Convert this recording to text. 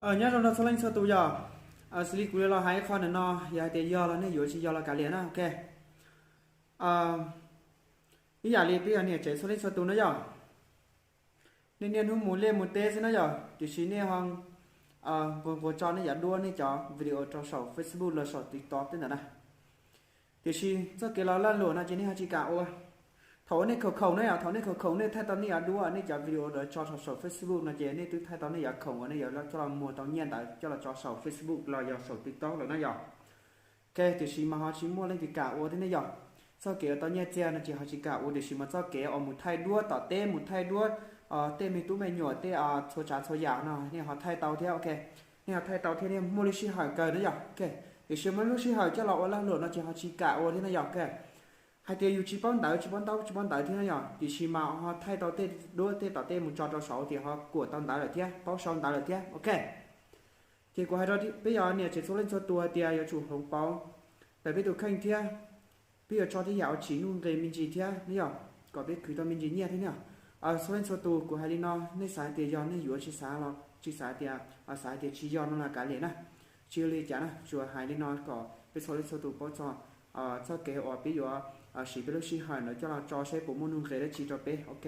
Nyob zoo rau txhua leej txhua tus yog, xws li kuv yuav los hais ib qho ntawm no, yog hais tias yog los nej yuav, tsis yog los kav liam na, ok. Ib yam li peb yog niam tsev txhua leej txhua tus na yog, nej niaj hnub mus liaj mus teb xwb na yog, tiam sis nej ho nquag nquag tso nej cov duab, nej cov video rau saum Facebook los saum TikTok tej ntawd na. Tiam sis txoj kev los lag luam no ces nej ho tsis kam ua. Thaum uas nej khoom khoom na yog, thaum nej khoom khoom nej thaij tau nej cov duab, nej cov video ntawd tso saum Facebook no ces nej twb thaij tau nej cov khoom uas nej yuav coj los muag tau nyiaj ntawd coj los tso saum Facebook los yog saum TikTok lawm na yog. Ok, tiam sis mas ho tsis muaj leej twg kam ua thiab ne yog. Txoj kev uas tau nyiaj txiag no ces ho tsis kam ua, tiam sis mas txoj kev uas mus thaij duab tom teb, mus thaij duab tej me tub me nyuam tej txhua tsav txhua yam no nej ho thaij tau thiab, ok. Nej ho thaij tau thiab, nej muaj lub sij hawm kawg na yog, ok. Tiam sis muaj lub sij hawm coj los ua lag luam no ces ho tsis kam ua thiab na yog, ok. Hais tias yus tsis paub ntawv, tsis paub ntaub tsis paub ntawv thiab na yog, tiam sis mas ho thaij tau tej duab tej tom tej mus tso rau saud tias ho kuam tau ntawv lawm thiab, paub sau ntawv lawm thiab, ok. Ces kuv hais rau peb yog niam tsev txhua leej txhua tus hais tias yuav tsum hloov pauv ntawm peb tus kheej thiab, peb yuav tso tej yam uas tsim nuj nqis me ntsis thiab ne yog, kom peb khwv tau me ntsis nyiaj thiab ne yog. Txhua leej txhua tus kuv hais li no, nej xav hais tias yog nej yuav, tsis xav los tsis xav tias, xav hais tias tsis yog no los kav liam na. Tsis ua li cas na, tsuas hais li no kom peb txhua leej txhua tus paub txog txoj kev uas peb yuav siv peb lub sij hawm ntawd coj los tso seb puas muaj nuj nqis dab tsi rau peb, ok.